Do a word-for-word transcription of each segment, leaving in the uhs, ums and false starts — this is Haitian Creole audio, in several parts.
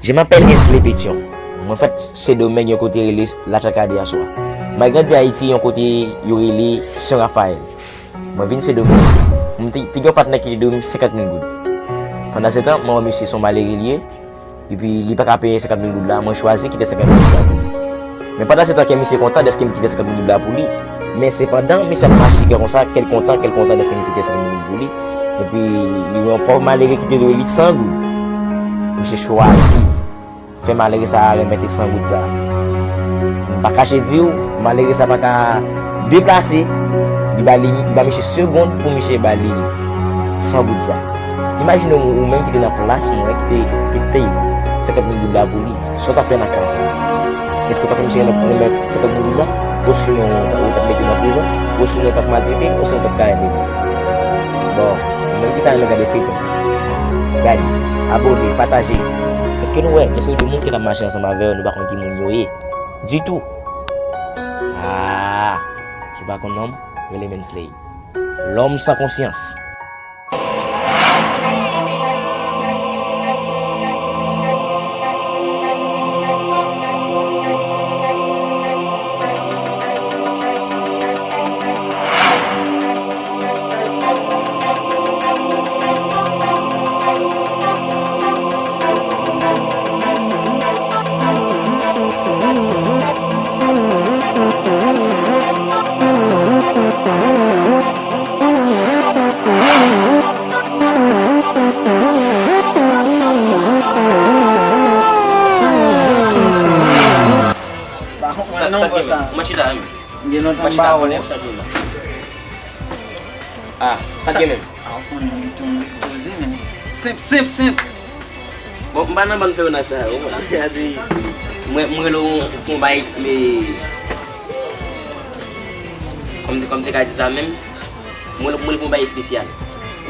Je m'appelle Ensley Pétion. Mwen fèt Sendomeng, yon kote rele Latchakade aswa. Mwen grandi Ayiti, yon kote yo rele San Rafayèl. Mwen vin Sendomeng. Mwen te, te gen yon patnè ki te dwe m senkant mil goud. Pandan se tan, mwen wè misye se yon malere li ye. Epi li pa ka peye senkant mil goud la, mwen chwazi kite senkant mil goud la pou li. Men pandan se tan ke misye kontan dèske m kite senkant mil goud la pou li. Men sepandan, misye ap mache konsa, ke l kontan, ke l kontan dèske m kite senkant mil goud pou li. Epi li wè yon pòv malere ki te dwe li san goud. Misye chwazi fè malere sa a remete san goud sa a. M pa kache di w, malere sa pa ka deplase, li ba li, li ba misye segonn pou misye ba li san goud sa. Imajine w, ou menm ki te nan plas mwen, ki te kite senkant mil goud la pou li. Sa w t ap fè nan ka sa? Èske w t ap fè misye remèt senkant mil goud la? Osinon, ou t ap mete l nan prizon? Osinon, w t ap maltrete l? Osinon, w t ap karete l? Bon, ou menm ki ta renmen gade feyton sa, gade, abòne, pataje. Èske nou wè, èske de moun ki t ap mache ansanm avè yo, nou pa konn ki moun yo ye? Ditou. Ah, si w pa konn nonm, rele Mensley. Lòm san konsyans. Sa, sa k gen menm? Mwen chita la menm. Mwen chita la menm. Ah, sa k gen menm? Ah, ou konn li tou poze, men. Senp, senp, senp. Bon, m pa nan bann pèwonaj sa yo, ou konprann? Sa di, mwen, mwen rele w pou yon bay, men, kòm, kòm te ka di sa menm, mwen rele, mwen rele pou yon bay espesyal.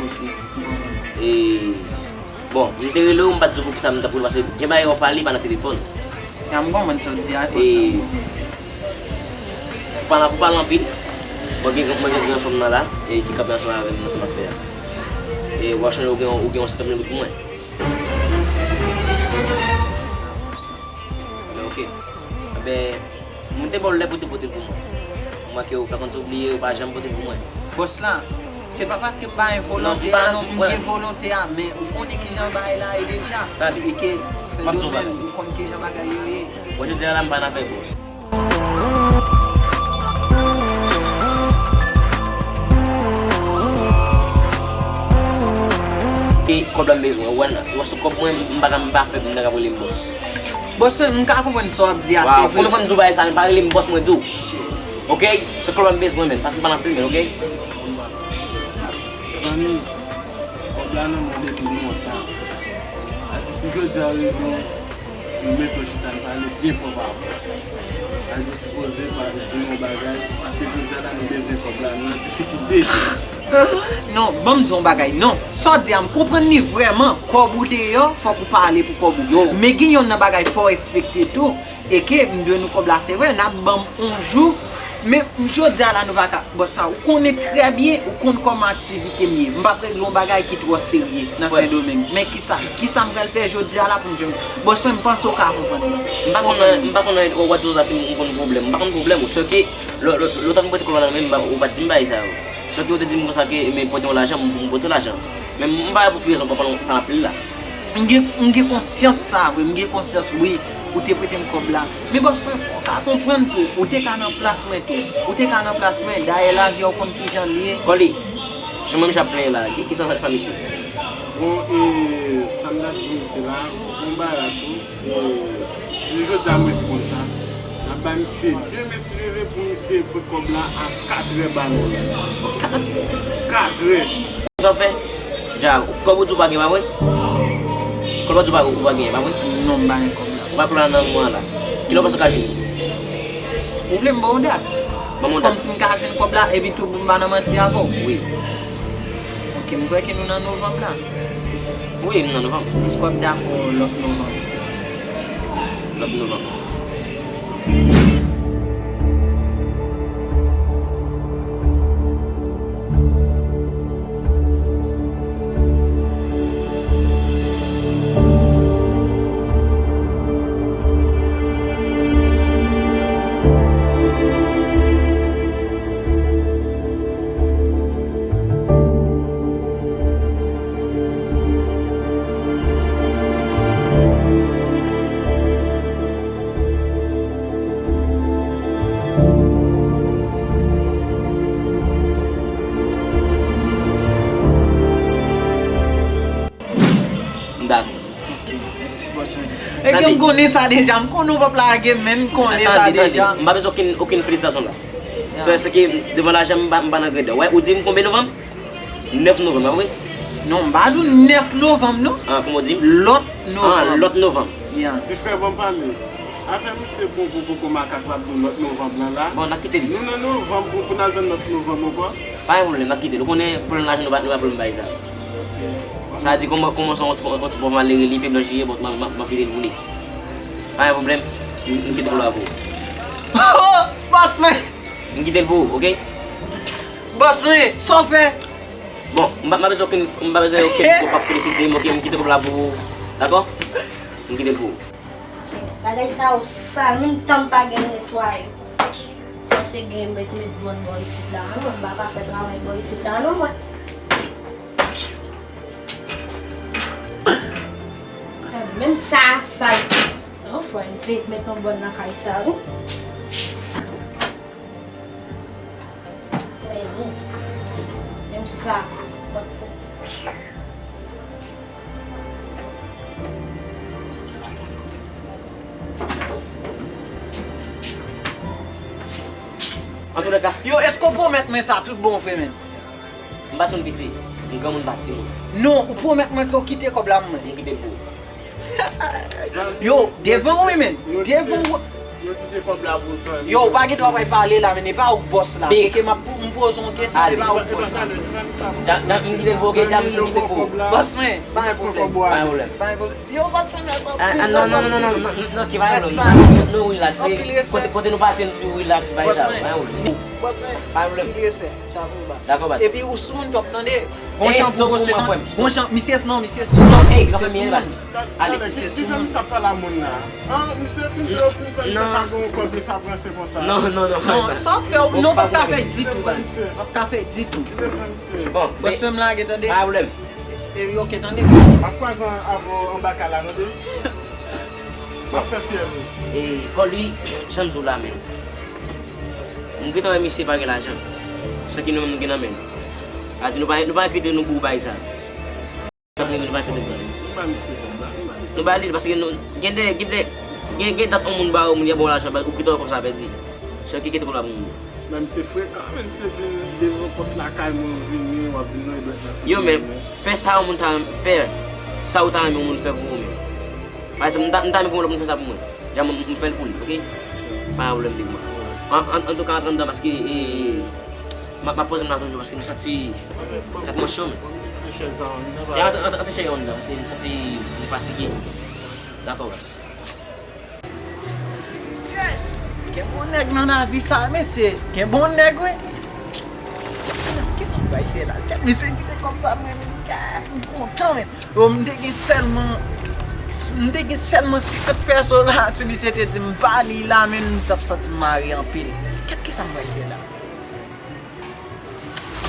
Ok, bon. E, bon, m te rele w, m pa t di w pou kisa m t ap rele w, paske gen bagay w ap pale, pa nan telefòn. Ya, m konprann sa w di a, e, pou pale, pou pale anpil, mwen gen, mwen gen granfrè m nan la, e ki kanpe ansanm avè m nan sa m ap fè a. E w a chanje, ou gen, ou gen yon senkant mil goud pou mwen. Ebyen, oke. Ebyen, mwen te ba w lè pou te pote l pou mwen. Mwen ke ou fè kòmsi w bliye, ou pa janm pote l pou mwen. Bòs la, se pa paske m pa gen volonte a non, m gen volonte a, men ou konnen kijan bagay la ye deja. E ke Sendomeng, ou konn kijan bagay yo ye. Bon, jodi a la, m pa nan afè bòs. E kòb la m bezwen. Ou wè, ou wè sou kòb mwen, m pa ka, m pa fè moun nan ka rele m bòs. Bòs mwen, m ka konprann sa w ap di a, se vre. Waw, konnen fò m di w bagay sa, men pa rele m bòs, mwen di w. Oke? Se kòb la m bezwen, men pa fin pale anpil, men, oke? Zanmi, kòb la nan men w depi lontan. Sa di si jodi a rele w, nou mete w chita, n pale byen pwòp avè w. Sa di w sipoze pa di m yon bagay, paske jodi a la nou bezwen kòb la, nou nan difikilte. Non, ban m di w yon bagay, non. Sa w di a, m konprann li vrèman. Kòb ou deyò, fòk ou pale pou kòb ou. Men gen yonn nan bagay fò w respekte tou. E ke m dwe nou kòb la, se vre, n ap ban m yon jou. Men jodi a la, nou pa ka, bòs sa, ou konnen trè byen, ou konn kòman aktivite m ye. M p ap regle yon bagay ki twò serye nan Sendomeng. Men kisa, kisa m pral fè jodi a la pou m jwenn? Bòs mwen, m panse w ka konprann mwen. M pa konn, m pa konn, w a di konsa si m konn pwoblèm. M pa konn pwoblèm ou. Sèke lè, lè, lè w t ap mete kòb la nan men m, ou pa t di m bagay sa yo. Sèke ou te di m konsa ke, men pote yon lajan, m, m pote lajan. Men m pa la pou ki rezon, pa, pa, pa anpil la. M gen, m gen konsyans sa vre, m gen konsyans wi, ou te prete m kòb la. Men bòs mwen, fò w ka konprann tou, ou te ka nan plas mwen tou. Ou te ka nan plas mwen, dayè lavi a ou konn kijan l ye. Kòli, jan mwen m ap plenyen la, ki, ki sa k fè misye? Bon, e, sa m ta di pou misye la, bon bagay la tou. E, jodi a m resi konn sa. N ap bay misye de men sou leve pou misye pran kòb la a katrè ba lè la. Katrè? Katrè. Sa w fè? Ja, kòb ou di w pa gen, pa vre? Kòb ou di w pa, ou pa gen, pa vre? Non, m pa gen kòb la. Ou pa pran nan mwa la. Kilè w panse w ka jwenn li? Ou vle m ba w dat? Ban m yon dat. Kòmsi m ka jwenn kòb la, epi tou pou m pa nan manti avè w? Wi. Ok, m kwè ke nou nan novanm la. Wi, m nan novanm. Èske w ap dakò lòt novanm? Lòt novanm. Tande. M konnen sa deja, m konnen w p ap lage m, men m konnen sa deja. Tande, tande. M pa bezwen okenn, okenn felisitasyon la. So, èske devan lajan m pa, m pa nan grandè. Wè, ou di m konbyen novanm? Nèf novanm, pa vre? Non, m pa di w nèf novanm, non. Ah, kòman w di? Lòt novanm. Ah, lòt novanm. Yeah. Ti frè, ban m pale. Afè misye pran gwo koko makak la pou lòt novanm lan la. Bon, n a kite li. Nou nan novanm, pou, pou n al jwenn lòt novanm ankò. Pa gen pwoblèm, n ap kite l. Ou konnen pwoblèm lajan nou pa, nou pa pwoblèm bay sa. Sa di kòman, kòman se yon ti, yon ti pòv malere li, pye blanch li ye, bon, m, m, m ap kite l pou li. Pa gen pwoblèm, m, m kite l pou la pou ou. Oh, bòs mwen! M kite l pou ou, oke? Bòs mwen, sa w fè? Bon, m pa, m pa bezwen okenn, m pa bezwen okenn fwa w ap felisite m, oke? M kite l pou la pou ou, dakò? M kite l pou ou. Bagay sa yo sal, menm tan m pa gen netwaye. Panse gen met, met bòn bò isit la, non, mwen m pa ka fè travay bò isit la, non, mwen. Tande, menm sa sal. Non, frè, m te met yon bòn nan kay sa, wi. Menm sa. Antoulèka. Yo, èske w pwomèt mwen sa tout bon vre, menm? M pa t yon piti. M granmoun, m pa timoun. Non, ou pwomèt mwen ke w kite kòb la pou mwen. M kite l pou ou. Yo, devan w wi, men. Devan w. Yo kite kòb la pou zanmi. Yo, ou pa gen dwa pale la, men e pa ou k bòs la. Big. Keke, m ap pou, m poze yon kesyon, e pa ou k bòs la. Dam, dam, m kite l pou, oke, dam, m kite l pou. Bòs mwen, pa gen pwoblèm. Pa gen pwoblèm. Pa gen pwoblèm. Yo, bòs mwen, mèsi anpil. Ah, ah, non, non, non, non, non, non, non, ki pa gen pwoblèm. Anpil respè. Nou, nou relax. Kote, kote nou pase, nou toujou relax, bay sa, pa gen pwoblèm. Bòs mwen, anpil respè. Chapo ba. Dakò, baz. Epi ou sou moun twòp, tande. Gon jan pou gon se tan. Gon jan, misye non, misye sou moun. Ey, misye sou moun. Ale. Misye sou moun. Sa pale a moun la. Ah, misye fin fè, fin fè, misye pa gon kòb, sa pran se konsa. Non, non, non, non, sa. Sa fè, non, p ap ka fè ditou, baz. P ap ka fè ditou. Bon, bòs mwen lage, tande. Pa pwoblèm. E, e, oke, tande. M ap kwaze avè w anba kay la, tande. M ap fè fyè nou. E, kòlui, jan m di w la, men. M gentan wè misye pa gen lajan. Sa ki nou menm nou gen nan men nou. A di nou pa, nou pa enkyete nou pou bagay sa. Nou pa enkyete nou pou bagay. Nou ba misye kòb la, nou ba misye. Nou ba li, paske nou, gen de, gen de, gen, gen dat yon moun ba ou, moun y ap ba w lajan, ou kite kòb sa pèdi. Sa ki kite kòb la pou moun. Men misye frekan, men misye vin devan pòt lakay mwen, vini, w ap vin nan dwèt nan figi mwen. Yo, men, fè sa yon moun ta fè, sa ou ta renmen yon moun fè pou ou menm. Pa egzanp, m ta, m ta renmen pou yon lòt moun fè sa pou mwen. Dja mwen, m fè l pou li, oke? Pa gen pwoblèm, big man. An, an, antouka, antre anndan, paske, e, m ap, m ap poze m la toujou, paske m santi tèt mwen cho, men. Ya, antre, antre, antre cheri anndan, paske m santi m fatige. Dakò, baz. Mesye, gen bon nèg nan lavi sa, mesye. Gen bon nèg, wi. Kisa m pral fè la? Kèt, mesye, kite kòb sa, mwen, mwen, m kontan, men. Yo, m te gen sèlman, m te gen sèlman senkant pèso la, si misye te di m pa li la, men m t ap santi m mare anpil. Kèt, kisa m pral fè la?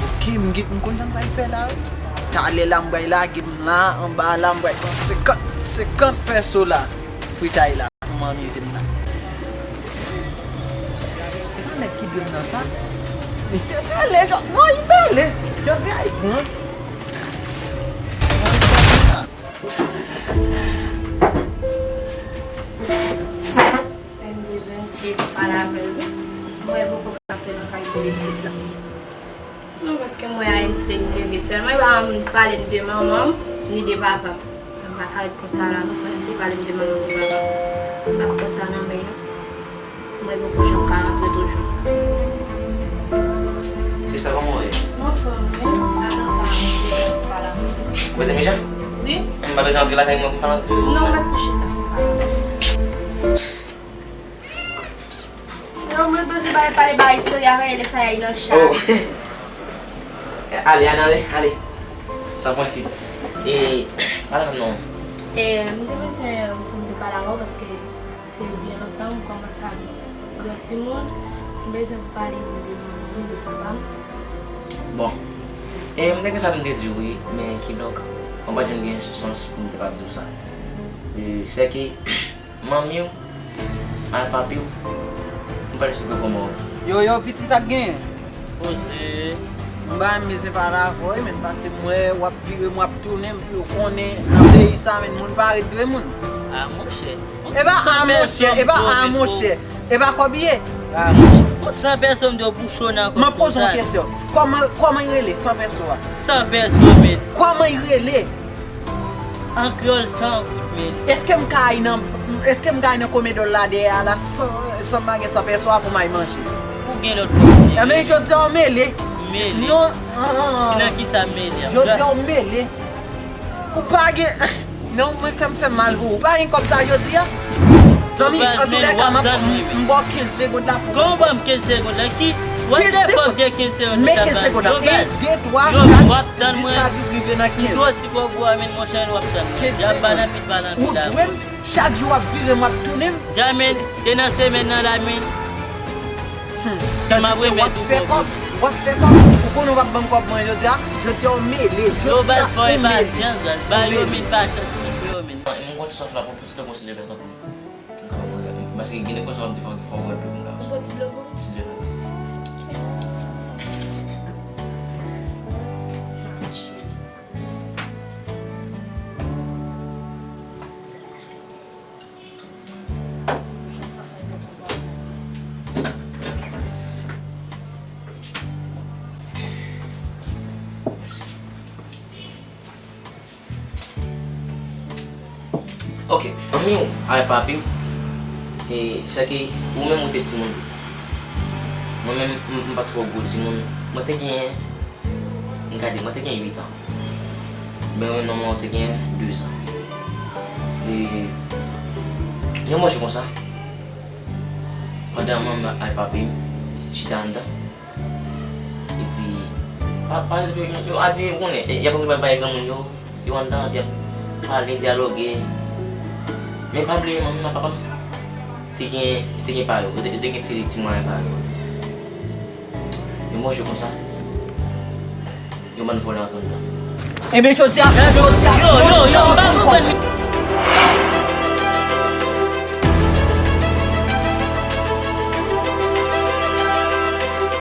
Oke, m gen, m konn sa m pral fè la, wi. Talè la, m pral lage m la, anba la, m pral pran senkant, senkant pèso la. Fritay la, pou m anmize m la. Pa nèg ki dwe m nan sa. Mesye bèle, jò-, non, li bèle. Jodi a, li pran. Mwen bezwen se pale avè l, wi. Mwen poko ka fè nan kay pou isit la. Non, paske mwen a Ensley m leve sèlman, e pa m pale m de manman m, ni de papa m. Mwen pa ka ret konsa la, non, fò Ensley pale m de manman m, de papa m. M pa konsa nan men yo. Mwen poko janm ka rantre toujou. Sista, kòman w ye? Mwen anfòm, wi. Atann sa, mwen bezwen pale avè w. Ou bezwen Mijan? Wi. M pa bezwen antre lakay mwen pou m pale avè w? Non, m pa t touche ta. Non, mwen bezwen pale, pale bagay serye avè l, sa y nan chat. Oh. Ale, ale, ale, ale. San prensip. E, pale avè m non. E, m te bezwen pou m te pale avè w paske se byen lontan m kòmanse ap gran timoun. M bezwen pou pale de manman m, de papa m. Bon. E, m te gen sa pou m te di w, wi, men kidonk, mwen pa t janm gen chans pou m te kab di w sa. E, sèke, manmi w ak papi w, m pa t esplike w kòman w. Yo, yo, piti, sa k genyen? Poze. M pa renmen se pale avè w, men, paske m wè w ap vire m, w ap tounen, m, yo konnen nan peyi sa, men, moun pa ret dwe moun. A, monchè, E pa a, monchè, e pa a, monchè. E pa kòb li ye. A, monchè. San pèso, m di w pou cho nan kòb. M ap poze yon kesyon. Kòman, kòman l rele, san pèso a? San pèso, men. Kòman l rele? An kreyòl, san goud, men. Èske m ka al nan, èske m ka al nan komedòl la dèyè a la san, san m pa gen san pèso a pou m al manje? Ou gen lòt konsèy? Enben, jodi a w mele. Mele? Non, an, an, an. Nan kisa m mele a? Jodi a w mele. Ou pa gen, non, mwen kè m fè m mal pou ou. Ou pa gen kòb sa jodi a? Zanmi, antouka, m ap, m ba w kenz segonn la pou. Kòman w ba m kenz segonn la? Ki, what the fuck de kenz segonn? Men kenz segonn la. Yo, baz. Yo, w ap tann mwen. Jiska dis rive nan kenz. Pito ti kòb ou a, men monchè, w ap tann mwen. Djab banan pit banan pit la. Ou dwe m, chak jou w ap vire m, w ap tounen m. Dja, men, e nan semèn nan la, men. M ap remèt ou kòb ou. W ap fè kòb. Ou konnen w p ap ban m kòb mwen jodi a. Jodi a w mele. Yo, baz, fò enpasyans, baz. Ba yo men pasyans pou yo men. Mwen konn ti sòs la pou plis ke konsilye bèt anpil. M ka wè, paske gen de konsa w ap di fò, fò w wè dlo pou m la. Ou pran ti dlo pou? Silvouplè. Ok, manmi w ak papi w, e, sèke ou menm ou te timoun tou. Mwen menm, m, m pa twò gwo timoun. Mwen te gen, m gade, mwen te gen uit an. Men non, mwen te gen de zan. E, yon manje konsa, pandan manmi ak papi m chita anndan, epi, pa, pa egzanp, yo, yo, a di, ou konnen, y ap rive bay granmoun yo, yo anndan, epi y ap pale, dyaloge. Men pa bliye, manmi m ak papa m te gen, te gen pa yo, yo te, yo te gen ti, ti mwayen pa yo. Yon bon jou konsa, yon bann vòlè antre anndan. Ebyen, jodi a, jodi a, yo, yo, yo, m pa konprann.